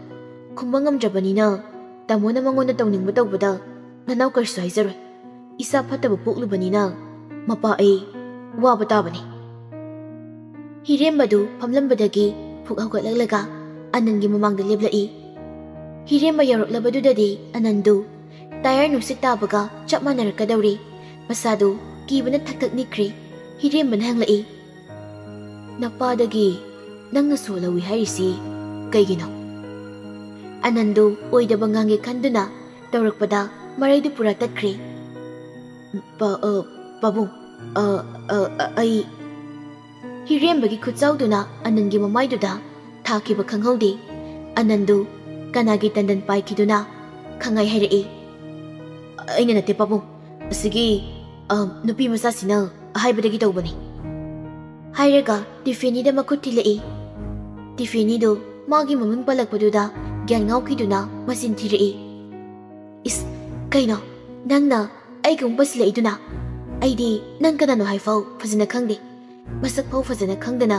ꯈꯨꯝꯕ ꯉꯝꯗ꯭ꯔꯕꯅꯤꯅ, ꯇꯥꯃꯣꯅ ꯃꯉꯣꯟꯗ ꯇꯧꯅꯤꯡꯕ ꯇꯧꯕꯗ ꯅꯅꯥꯎ ꯀꯔꯤꯁꯨ ꯍꯥꯏꯖꯔꯣꯏ꯫ ꯏꯁꯥ ꯐꯠꯇꯕ ꯄꯣꯛꯂꯨꯕꯅꯤꯅ ꯃꯄꯥ ꯑꯩ ꯋꯥꯕ ꯇꯥꯕꯅꯤ꯫ ꯍꯤꯔꯦꯝꯕꯗꯨ ꯐꯝꯂꯝꯕꯗꯒꯤ ꯐꯨꯛ ꯍꯧꯒꯠꯂꯛꯂꯒ ꯑꯅꯟꯒꯤ ꯃꯃꯥꯡꯗ ꯂꯦꯞꯂꯛꯏ꯫ ꯍꯤꯔꯦꯝꯕ ꯌꯧꯔꯛꯂꯕꯗꯨꯗꯗꯤ ꯑꯅꯟꯗꯨ ꯇꯥꯌꯔ ꯅꯨꯡꯁꯤꯠ ꯇꯥꯕꯒ ꯆꯞ ꯃꯥꯟꯅꯔꯛꯀꯗꯧꯔꯦ꯫ ꯃꯁꯥꯗꯨ ꯀꯤꯕꯅ ꯊꯛ ꯊꯛ ꯅꯤꯛꯈ꯭ꯔꯦ꯫ ꯍꯤꯔꯦꯝꯕꯅ ꯍꯪꯂꯛꯏ, "ꯅꯄꯥꯗꯒꯤ ꯅꯪꯅ ꯁꯣ ꯂꯧꯏ ꯍꯥꯏꯔꯤꯁꯤ ꯀꯩꯒꯤꯅꯣ?" ꯑꯅꯟꯗꯨ ꯑꯣꯏꯗꯕ ꯉꯥꯡꯒꯦ ꯈꯟꯗꯨꯅ ꯇꯧꯔꯛꯄꯗ ꯃꯔꯩꯗꯨ ꯄꯨꯔꯥ ꯇꯠꯈ꯭ꯔꯦ꯫ "ꯄ-, ꯑ, ꯄꯥꯕꯨꯡ, ꯑ, ꯑ, ꯑ, ꯑꯩ" ꯍꯤꯔꯦꯝꯕꯒꯤ ꯈꯨꯠꯆꯥꯎꯗꯨꯅ ꯑꯅꯟꯒꯤ ꯃꯃꯥꯏꯗꯨꯗ ꯊꯥꯈꯤꯕ ꯈꯪꯍꯧꯗꯦ꯫ ꯑꯅꯟꯗꯨ ꯀꯅꯥꯒꯤ ꯇꯟꯗꯟ ꯄꯥꯏꯈꯤꯗꯨꯅ ꯈꯪꯉꯥꯏ ꯍꯥꯏꯔꯛꯏ, "ꯑꯩꯅ ꯅꯠꯇꯦ ꯄꯥꯕꯨꯡ, ꯑꯁꯤꯒꯤ, ꯑ, ꯅꯨꯄꯤ ꯃꯆꯥꯁꯤꯅ ꯑꯍꯥꯏꯕꯗꯒꯤ ꯇꯧꯕꯅꯤ" ꯍꯥꯏꯔꯒ ꯇꯤꯐꯦꯅꯤꯗ ꯃꯈꯨꯠ ꯊꯤꯜꯂꯛꯏ꯫ ꯇꯤꯐꯦꯅꯤꯗꯨ ꯃꯥꯒꯤ ꯃꯃꯤꯡ ꯄꯜꯂꯛꯄꯗꯨꯗ ꯒ꯭ꯌꯥꯟ ꯉꯥꯎꯈꯤꯗꯨꯅ ꯃꯆꯤꯟ ꯊꯤꯔꯛꯏ꯫ "ꯏꯁ, ꯀꯩꯅꯣ? ꯅꯪꯅ ꯑꯩꯒ ꯑꯃꯨꯛ ꯄꯨꯁꯤꯜꯂꯛꯏꯗꯨꯅ? ꯑꯩꯗꯤ ꯅꯪ ꯀꯅꯥꯅꯣ ꯍꯥꯏꯐꯥꯎ ꯐꯖꯅ ꯈꯪꯗꯦ꯫ ꯃꯁꯛ ꯐꯥꯎ ꯐꯖꯅ ꯈꯪꯗꯅ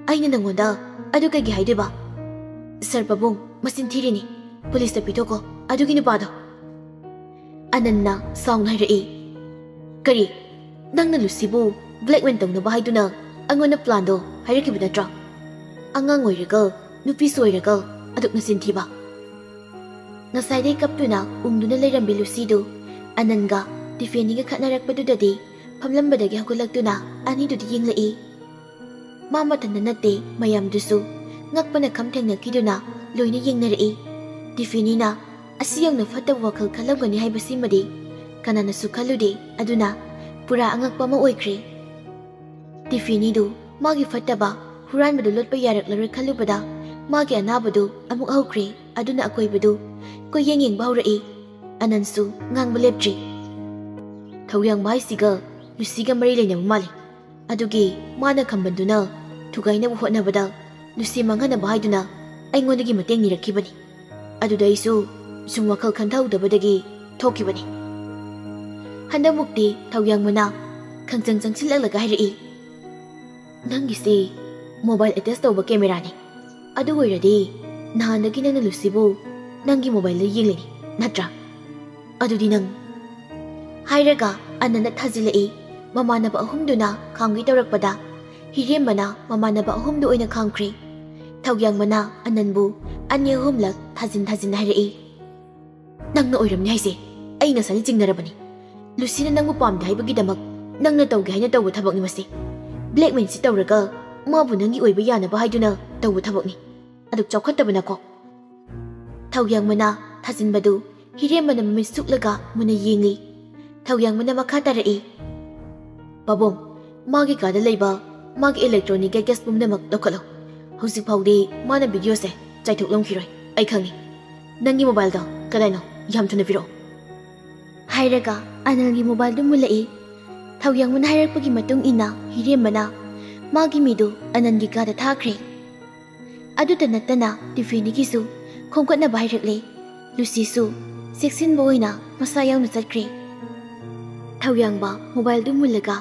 ꯑꯩꯅ ꯅꯪꯉꯣꯟꯗ ꯑꯗꯨ ꯀꯩꯒꯤ ꯍꯥꯏꯗꯣꯏꯕ?" "ꯁꯥꯔ ꯄꯥꯕꯨꯡ, ꯃꯆꯤꯟ ꯊꯤꯔꯤꯅꯤ꯫ ꯄꯨꯂꯤꯁꯇ ꯄꯤꯊꯣꯛꯈꯣ ꯑꯗꯨꯒꯤ ꯅꯨꯄꯥꯗꯣ", ꯑꯅꯟꯅ ꯁꯥꯎꯅ ꯍꯥꯏꯔꯛꯏ꯫ "ꯀꯔꯤ? ꯅꯪꯅ ꯂꯨꯁꯤꯕꯨ ꯕ꯭ꯂꯦꯛꯃꯦꯜ ꯇꯧꯅꯕ ꯍꯥꯏꯗꯨꯅ ꯑꯩꯉꯣꯟꯗ ꯄ꯭ꯂꯥꯟꯗꯣ ꯍꯥꯏꯔꯛꯈꯤꯕ ꯅꯠꯇ꯭ꯔꯣ? ꯑꯉꯥꯡ ꯑꯣꯏꯔꯒ, ꯅꯨꯄꯤꯁꯨ ꯑꯣꯏꯔꯒ ꯑꯗꯨꯛ ꯅꯆꯤꯟ ꯊꯤꯕ?" ꯉꯁꯥꯏꯗꯩ ꯀꯞꯇꯨꯅ ꯎꯪꯗꯨꯅ ꯂꯩꯔꯝꯕꯤ ꯂꯨꯁꯤꯗꯨ ꯑꯅꯟꯒ ꯇꯤꯐꯦꯅꯤꯒ ꯈꯠꯅꯔꯛꯄꯗꯨꯗꯗꯤ ꯐꯝꯂꯝꯕꯗꯒꯤ ꯍꯧꯒꯠꯂꯛꯇꯨꯅ ꯑꯅꯤꯗꯨꯗ ꯌꯦꯡꯂꯛꯏ꯫ ꯃꯥ ꯃꯊꯟꯇ ꯅꯠꯇꯦ, ꯃꯌꯥꯝꯗꯨꯁꯨ ꯉꯛꯄꯅ ꯈꯝ ꯊꯦꯡꯅꯈꯤꯗꯨꯅ ꯂꯣꯏꯅ ꯌꯦꯡꯅꯔꯛꯏ꯫ ꯇꯤꯐꯦꯅꯤꯅ ꯑꯁꯤ ꯌꯧꯅ ꯐꯠꯇꯕ ꯋꯥꯈꯜ ꯈꯜꯂꯝꯒꯅꯤ ꯍꯥꯏꯕꯁꯤꯃꯗꯤ ꯀꯅꯥꯅꯁꯨ ꯈꯜꯂꯨꯗꯦ꯫ ꯑꯗꯨꯅ ꯄꯨꯔꯥ ꯑꯉꯛꯄ ꯑꯃ ꯑꯣꯏꯈ꯭ꯔꯦ꯫ ꯇꯤꯐꯦꯅꯤꯗꯨ ꯃꯥꯒꯤ ꯐꯠꯇꯕ ꯍꯨꯔꯥꯟꯕꯗꯨ ꯂꯣꯠꯄ ꯌꯥꯔꯛꯂꯔꯣꯏ ꯈꯜꯂꯨꯕꯗ ꯃꯥꯒꯤ ꯑꯅꯥꯕꯗꯨ ꯑꯃꯨꯛ ꯍꯧꯈ꯭ꯔꯦ꯫ ꯑꯗꯨꯅ ꯑꯀꯣꯏꯕꯗꯨ ꯀꯣꯏꯌꯦꯡ ꯌꯦꯡꯕ ꯍꯧꯔꯛꯏ꯫ ꯑꯅꯟꯁꯨ ꯉꯥꯡꯕ ꯂꯦꯞꯇ꯭ꯔꯤ꯫ "ꯊꯧꯌꯥꯡꯕ ꯍꯥꯏꯁꯤꯒ ꯂꯨꯁꯤꯒ ꯃꯔꯤ ꯂꯩꯅꯕ ꯃꯥꯜꯂꯤ꯫ ꯑꯗꯨꯒꯤ ꯃꯥꯅ ꯈꯝꯕꯟꯗꯨꯅ ꯊꯨꯒꯥꯏꯅꯕ ꯍꯣꯠꯅꯕꯗ ꯂꯨꯁꯤ ꯃꯥꯡꯍꯟꯅꯕ ꯍꯥꯏꯗꯨꯅ ꯑꯩꯉꯣꯟꯗꯒꯤ ꯃꯇꯦꯡ ꯅꯤꯔꯛꯈꯤꯕꯅꯤ꯫ ꯑꯗꯨꯗ ꯑꯩꯁꯨ ꯁꯨꯝ ꯋꯥꯈꯜ ꯈꯟꯊꯍꯧꯗꯕꯗꯒꯤ ꯊꯣꯛꯈꯤꯕꯅꯤ꯫" ꯍꯟꯗꯛꯃꯨꯛꯇꯤ ꯊꯧꯌꯥꯡꯕꯅ ꯈꯪꯆꯪ ꯆꯪꯁꯤꯜꯂꯛꯂꯒ ꯍꯥꯏꯔꯛꯏ, "ꯅꯪꯒꯤꯁꯤ ꯃꯣꯕꯥꯏꯜ ꯑꯦꯇꯦꯆ ꯇꯧꯕ ꯀꯦꯃꯦꯔꯥꯅꯤ꯫ ꯑꯗꯨ ꯑꯣꯏꯔꯗꯤ ꯅꯍꯥꯟꯗꯒꯤ ꯅꯪꯅ ꯂꯨꯁꯤꯕꯨ ꯅꯪꯒꯤ ꯃꯣꯕꯥꯏꯜꯗ ꯌꯦꯡꯂꯤꯅꯤ, ꯅꯠꯇ꯭ꯔꯥ? ꯑꯗꯨꯗꯤ ꯅꯪ," ꯍꯥꯏꯔꯒ ꯑꯅꯟꯗ ꯊꯥꯖꯤꯜꯂꯛꯏ꯫ ꯃꯃꯥꯟꯅꯕ ꯑꯍꯨꯝꯗꯨꯅ ꯈꯥꯝꯒꯦ ꯇꯧꯔꯛꯄꯗ ꯍꯤꯔꯦꯝꯕꯅ ꯃꯃꯥꯟꯅꯕ ꯑꯍꯨꯝꯗꯨ ꯑꯣꯏꯅ ꯈꯥꯝꯈ꯭ꯔꯦ꯫ ꯊꯧꯌꯥꯡꯕꯅ ꯑꯅꯟꯕꯨ ꯑꯅꯤ ꯑꯍꯨꯝꯂꯛ ꯊꯥꯖꯤꯟ ꯊꯥꯖꯤꯟ ꯍꯥꯏꯔꯛꯏ꯫ "ꯅꯪꯅ ꯑꯣꯏꯔꯝꯅꯤ ꯍꯥꯏꯁꯦ꯫ ꯑꯩ ꯉꯁꯥꯏꯅ ꯆꯤꯡꯅꯔꯕꯅꯤ꯫ ꯂꯨꯁꯤꯅ ꯅꯪꯕꯨ ꯄꯥꯝꯗꯦ ꯍꯥꯏꯕꯒꯤꯗꯃꯛ ꯅꯪꯅ ꯇꯧꯒꯦ ꯍꯥꯏꯅ ꯇꯧꯕ ꯊꯕꯛꯅꯤ ꯃꯁꯤ꯫ ꯕ꯭ꯂꯦꯛꯃꯦꯜꯁꯤ ꯇꯧꯔꯒ ꯃꯥꯕꯨ ꯅꯪꯒꯤ ꯑꯣꯏꯕ ꯌꯥꯅꯕ ꯍꯥꯏꯗꯨꯅ ꯇꯧꯕ ꯊꯕꯛꯅꯤ꯫ ꯑꯗꯨꯛ ꯆꯥꯎꯈꯠꯇꯕꯅꯀꯣ?" ꯊꯧꯌꯥꯡꯕꯅ ꯊꯥꯖꯤꯟꯕꯗꯨ ꯍꯤꯔꯦꯝꯕꯅ ꯃꯃꯤꯠ ꯁꯨꯛꯂꯒ ꯃꯨꯟꯅ ꯌꯦꯡꯂꯤ꯫ ꯊꯧꯌꯥꯡꯕꯅ ꯃꯈꯥ ꯇꯥꯔꯛꯏ, "ꯄꯥꯕꯨꯡ, ꯃꯥꯒꯤ ꯀꯥꯗ ꯂꯩꯕ ꯃꯥꯒꯤ electronic gadgets ꯄꯨꯝꯅꯃꯛ ꯂꯧꯈꯠꯂꯣ꯫ ꯍꯧꯖꯤꯛ ꯐꯥꯎꯗꯤ ꯃꯥꯅ ꯚꯤꯗꯤꯑꯣꯁꯦ ꯆꯥꯏꯊꯣꯛꯂꯝꯈꯤꯔꯣꯏ꯫ ꯑꯩ ꯈꯪꯉꯤ꯫ ꯅꯪꯒꯤ ꯃꯣꯕꯥꯏꯜꯗꯣ ꯀꯗꯥꯏꯅꯣ? ꯌꯥꯝ ꯊꯨꯅ ꯄꯤꯔꯛꯑꯣ꯫" ꯍꯥꯏꯔꯒ ꯑꯅꯜꯒꯤ ꯃꯣꯕꯥꯏꯜꯗꯨ ꯃꯨꯜꯂꯛꯏ꯫ ꯊꯧꯌꯥꯡꯕꯅ ꯍꯥꯏꯔꯛꯄꯒꯤ ꯃꯇꯨꯡ ꯏꯟꯅ ꯍꯤꯔꯦꯝꯕꯅ ꯃꯥꯒꯤ ꯃꯤꯗꯨ ꯑꯅꯟꯒꯤ ꯀꯥꯗ ꯊꯥꯈ꯭ꯔꯦ꯫ ꯑꯗꯨꯇ ꯅꯠꯇꯅ ꯇꯤꯐꯦꯅꯤꯒꯤꯁꯨ ꯈꯣꯝꯒꯠꯅꯕ ꯍꯥꯏꯔꯛꯂꯦ꯫ ꯂꯨꯁꯤꯁꯨ ꯆꯦꯛꯁꯤꯟꯕ ꯑꯣꯏꯅ ꯃꯁꯥ ꯌꯥꯎꯅ ꯆꯠꯈ꯭ꯔꯦ꯫ ꯊꯧꯌꯥꯡꯕ ꯃꯣꯕꯥꯏꯜꯗꯨ ꯃꯨꯜꯂꯒ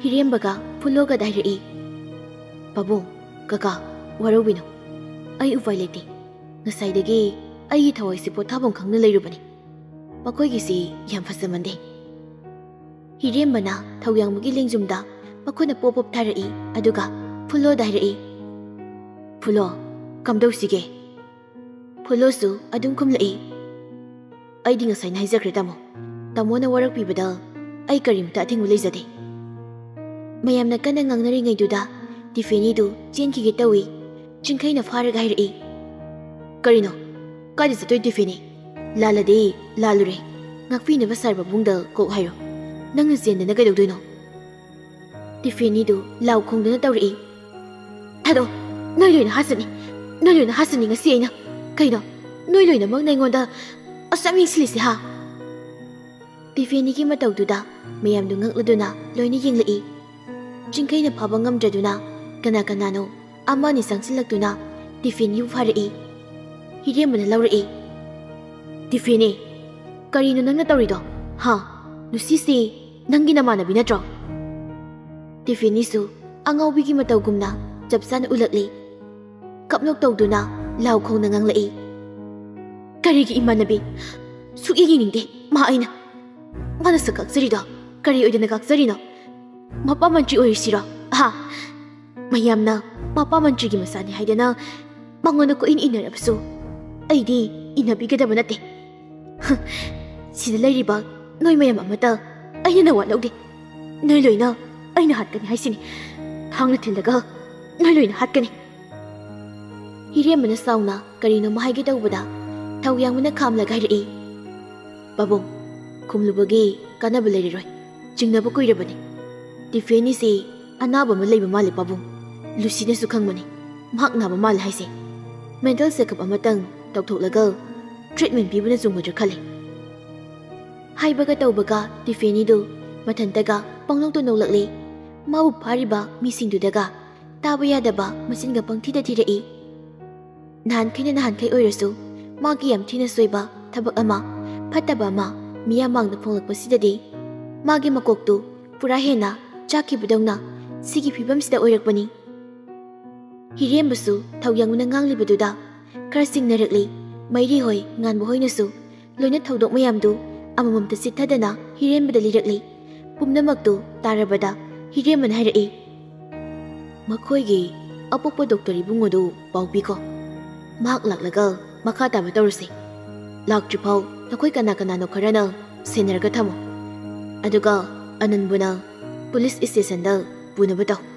ꯍꯤꯔꯦꯝꯕꯒ ꯐꯨꯂꯣꯒꯗ ꯍꯥꯏꯔꯛꯏ, "ꯄꯥꯕꯨꯡ, ꯀꯀꯥ, ꯋꯥꯔꯧꯕꯤꯅꯨ꯫ ꯑꯩ ꯎꯄꯥꯏ ꯂꯩꯇꯦ꯫ ꯉꯁꯥꯏꯗꯒꯤ ꯑꯩꯒꯤ ꯊꯋꯥꯏꯁꯦ ꯄꯣꯊꯥꯐꯝ ꯈꯪꯅ ꯂꯩꯔꯨꯕꯅꯤ꯫ ꯃꯈꯣꯏꯒꯤꯁꯤ ꯌꯥꯝ ꯐꯖꯃꯟꯗꯦ꯫" ꯍꯤꯔꯦꯝꯕꯅ ꯊꯧꯌꯥꯡꯕꯒꯤ ꯂꯦꯡꯖꯨꯝꯗ ꯃꯈꯨꯠꯅ ꯄꯣꯞ ꯄꯣꯞ ꯊꯥꯔꯛꯏ, ꯑꯗꯨꯒ ꯐꯨꯂꯣꯗ ꯍꯥꯏꯔꯛꯏ, "ꯐꯨꯂꯣ, ꯀꯝꯗꯧꯁꯤꯒꯦ?" ꯐꯨꯂꯣꯁꯨ ꯑꯗꯨꯝ ꯈꯨꯝꯂꯛꯏ, "ꯑꯩꯗꯤ ꯉꯁꯥꯏꯅ ꯍꯥꯏꯖꯈ꯭ꯔꯦ ꯇꯥꯃꯣ꯫ ꯇꯥꯃꯣꯅ ꯋꯥꯔꯛꯄꯤꯕꯗ ꯑꯩ ꯀꯔꯤꯝꯇ ꯑꯊꯤꯡꯕ ꯂꯩꯖꯗꯦ꯫" ꯃꯌꯥꯝꯅ ꯀꯟꯅ ꯉꯥꯡꯅꯔꯤꯉꯩꯗꯨꯗ ꯇꯤꯐꯦꯅꯤꯗꯨ ꯆꯦꯟꯈꯤꯒꯦ ꯇꯧꯏ꯫ ꯆꯤꯡꯈꯩꯅ ꯐꯥꯔꯒ ꯍꯥꯏꯔꯛꯏ, "ꯀꯔꯤꯅꯣ? ꯀꯥꯏꯗ ꯆꯠꯇꯣꯏ ꯇꯤꯐꯦꯅꯤ? ꯂꯥꯜꯂꯗꯤ ꯂꯥꯜꯂꯨꯔꯦ꯫ ꯉꯥꯛꯄꯤꯅꯕ ꯁꯥꯔ ꯄꯥꯕꯨꯡꯗ ꯀꯣꯛ ꯍꯥꯏꯔꯣ꯫ ꯅꯪꯅ ꯆꯦꯟꯗꯅ ꯀꯩꯗꯧꯗꯣꯏꯅꯣ?" ꯇꯤꯐꯦꯅꯤꯗꯨ ꯂꯥꯎ ꯈꯣꯡꯗꯨꯅ ꯇꯧꯔꯛꯏ, "ꯊꯥꯗꯣꯛ! ꯅꯣꯏ ꯂꯣꯏꯅ ꯍꯥꯠꯆꯅꯤ! ꯅꯣꯏ ꯂꯣꯏꯅ ꯍꯥꯠꯆꯅꯤ ꯉꯁꯤ ꯑꯩꯅ! ꯀꯩꯅꯣ? ꯅꯣꯏ ꯂꯣꯏꯅꯃꯛꯅ ꯑꯩꯉꯣꯟꯗ ꯑꯁꯨꯛ ꯌꯥꯝ ꯌꯦꯡꯁꯤꯜꯂꯤꯁꯦ, ꯍꯥ?" ꯇꯤꯐꯦꯅꯤꯒꯤ ꯃꯇꯧꯗꯨꯗ ꯃꯌꯥꯝꯗꯨ ꯉꯛꯂꯗꯨꯅ ꯂꯣꯏꯅ ꯌꯦꯡꯂꯛꯏ꯫ ꯆꯤꯡꯈꯩꯅ ꯐꯥꯕ ꯉꯝꯗ꯭ꯔꯗꯨꯅ ꯀꯅꯥ ꯀꯅꯥꯅꯣ ꯑꯃ ꯑꯅꯤ ꯆꯪꯁꯤꯜꯂꯛꯇꯨꯅ ꯇꯤꯐꯦꯅꯤꯕꯨ ꯐꯥꯔꯛꯏ꯫ ꯍꯤꯔꯦꯝꯕꯅ ꯂꯧꯔꯛꯏ꯫ "ꯇꯤꯐꯦꯅꯤ, ꯀꯔꯤꯅꯣ ꯅꯪꯅ ꯇꯧꯔꯤꯗꯣ? ꯍꯥ? ꯂꯨꯁꯤꯁꯤ ꯅꯪꯒꯤ ꯅꯃꯥꯟꯅꯕꯤ ꯅꯠꯇ꯭ꯔꯣ?" ꯇꯤꯐꯦꯅꯤꯁꯨ ꯑꯉꯥꯎꯕꯤꯒꯤ ꯃꯇꯧꯒꯨꯝꯅ ꯆꯞ ꯆꯥꯅ ꯎꯠꯂꯛꯂꯤ꯫ ꯀꯞꯅꯣꯛ ꯇꯧꯗꯨꯅ ꯂꯥꯎ ꯈꯣꯡꯅ ꯉꯥꯡꯂꯛꯏ꯫ "ꯀꯔꯤꯒꯤ ꯏꯃꯥꯟꯅꯕꯤ? ꯁꯨꯛꯌꯦꯡ ꯌꯦꯡꯅꯤꯡꯗꯦ ꯃꯥ ꯑꯩꯅ꯫ ꯃꯥꯅ ꯁꯛ ꯀꯥꯛꯆꯔꯤꯗꯣ ꯀꯔꯤ ꯑꯣꯏꯗꯅ ꯀꯥꯛꯆꯔꯤꯅꯣ? ꯃꯄꯥ ꯃꯟꯇ꯭ꯔꯤ ꯑꯣꯏꯔꯤꯁꯤꯔꯣ? ꯑꯍꯥ! ꯃꯌꯥꯝꯅ ꯃꯄꯥ ꯃꯟꯇ꯭ꯔꯤꯒꯤ ꯃꯆꯥꯅꯤ ꯍꯥꯏꯗꯅ ꯃꯉꯣꯟꯗ ꯀꯣꯏꯏꯟ ꯏꯟꯅꯔꯕꯁꯨ ꯑꯩꯗꯤ ꯏꯟꯅꯕꯤꯒꯗꯕ ꯅꯠꯇꯦ꯫ ꯁꯤꯗ ꯂꯩꯔꯤꯕ ꯅꯣꯏ ꯃꯌꯥꯝ ꯑꯃꯠꯇ ꯑꯩꯅ ꯅꯋꯥ ꯂꯧꯗꯦ꯫ ꯅꯣꯏ ꯂꯣꯏꯅ ꯑꯩꯅ ꯍꯥꯠꯀꯅꯤ ꯍꯥꯏꯁꯤꯅꯤ꯫ ꯊꯥꯡꯅ ꯊꯤꯜꯂꯒ ꯅꯣꯏ ꯂꯣꯏꯅ ꯍꯥꯠꯀꯅꯤ꯫" ꯍꯤꯔꯦꯝꯕꯅ ꯁꯥꯎꯅ ꯀꯔꯤꯅꯣꯃ ꯍꯥꯏꯒꯦ ꯇꯧꯕꯗ, ꯊꯧꯌꯥꯡꯕꯅ ꯈꯥꯝꯂꯒ ꯍꯥꯏꯔꯛꯏ, "ꯄꯥꯕꯨꯡ, ꯈꯨꯝꯂꯨꯕꯒꯤ ꯀꯥꯟꯅꯕ ꯂꯩꯔꯔꯣꯏ꯫ ꯆꯤꯡꯅꯕ ꯀꯨꯏꯔꯕꯅꯤ꯫ ꯇꯤꯐꯦꯅꯤꯁꯤ ꯑꯅꯥꯕ ꯑꯃ ꯂꯩꯕ ꯃꯥꯜꯂꯦ ꯄꯥꯕꯨꯡ꯫ ꯂꯨꯁꯤꯅꯁꯨ ꯈꯪꯕꯅꯤ ꯃꯍꯥꯛ ꯅꯥꯕ ꯃꯥꯜꯂꯦ ꯍꯥꯏꯁꯦ꯫ ꯃꯦꯟꯇꯦꯜ ꯆꯦꯛꯑꯞ ꯑꯃꯇꯪ ꯇꯧꯊꯣꯛꯂꯒ ꯇ꯭ꯔꯤꯠꯃꯦꯟ ꯄꯤꯕꯅ ꯆꯨꯝꯒꯗ꯭ꯔꯥ ꯈꯜꯂꯤ꯫" ꯍꯥꯏꯕꯒ ꯇꯧꯕꯒ ꯇꯤꯐꯦꯅꯤꯗꯨ ꯃꯊꯟꯇꯒ ꯄꯪꯅꯣꯛꯇ ꯅꯣꯛꯂꯛꯂꯤ꯫ ꯃꯥꯕꯨ ꯐꯥꯔꯤꯕ ꯃꯤꯁꯤꯡꯗꯨꯗꯒ ꯇꯥꯕ ꯌꯥꯗꯕ ꯃꯆꯤꯟꯒ ꯄꯪꯊꯤꯗ ꯊꯤꯔꯛꯏ꯫ ꯅꯍꯥꯟꯈꯩꯅ ꯅꯍꯥꯟꯈꯩ ꯑꯣꯏꯔꯁꯨ ꯃꯥꯒꯤ ꯌꯥꯝ ꯊꯤꯅ ꯁꯣꯏꯕ ꯊꯕꯛ ꯑꯃ, ꯐꯠꯇꯕ ꯑꯃ ꯃꯤꯌꯥꯝ ꯃꯥꯡꯗ ꯐꯣꯡꯂꯛꯄꯁꯤꯗꯗꯤ ꯃꯥꯒꯤ ꯃꯀꯣꯛꯇꯨ ꯄꯨꯔꯥ ꯍꯦꯟꯅ ꯆꯥꯛꯈꯤꯕꯗꯧꯅ ꯁꯤꯒꯤ ꯐꯤꯕꯝꯁꯤꯗ ꯑꯣꯏꯔꯛꯄꯅꯤ꯫ ꯍꯤꯔꯦꯝꯕꯁꯨ ꯊꯧꯌꯥꯡꯕꯅ ꯉꯥꯡꯂꯤꯕꯗꯨꯗ ꯈꯔ ꯆꯤꯡꯅꯔꯛꯂꯤ꯫ ꯃꯩꯔꯤ ꯍꯣꯏ, ꯉꯥꯟꯕ ꯍꯣꯏꯅꯁꯨ ꯂꯣꯏꯅ ꯊꯧꯗꯣꯛ ꯃꯌꯥꯝꯗꯨ ꯑꯃꯃꯝꯇ ꯆꯤꯠꯊꯗꯅ ꯍꯤꯔꯦꯝꯕꯗ ꯂꯤꯔꯛꯂꯤ꯫ ꯄꯨꯝꯅꯃꯛꯇꯨ ꯇꯥꯔꯕꯗ ꯍꯤꯔꯦꯝꯕꯅ ꯍꯥꯏꯔꯛꯏ, "ꯃꯈꯣꯏꯒꯤ ꯑꯄꯣꯛꯄ ꯗꯣꯛꯇꯔ ꯏꯕꯨꯡꯉꯣꯗꯨ ꯄꯥꯎ ꯄꯤꯈꯣ꯫ ꯃꯍꯥꯛ ꯂꯥꯛꯂꯒ ꯃꯈꯥ ꯇꯥꯕ ꯇꯧꯔꯁꯤ꯫ ꯂꯥꯛꯇ꯭ꯔꯤꯐꯥꯎ ꯅꯈꯣꯏ ꯀꯅꯥ ꯀꯅꯥꯅꯣ ꯈꯔꯅ ꯁꯦꯟꯅꯔꯒ ꯊꯝꯃꯨ꯫ ꯑꯗꯨꯒ ꯑꯅꯟꯕꯨꯅ ꯄꯨꯂꯤꯁ ꯁ꯭ꯇꯦꯁꯟꯗ ꯄꯨꯅꯕ ꯇꯧ꯫"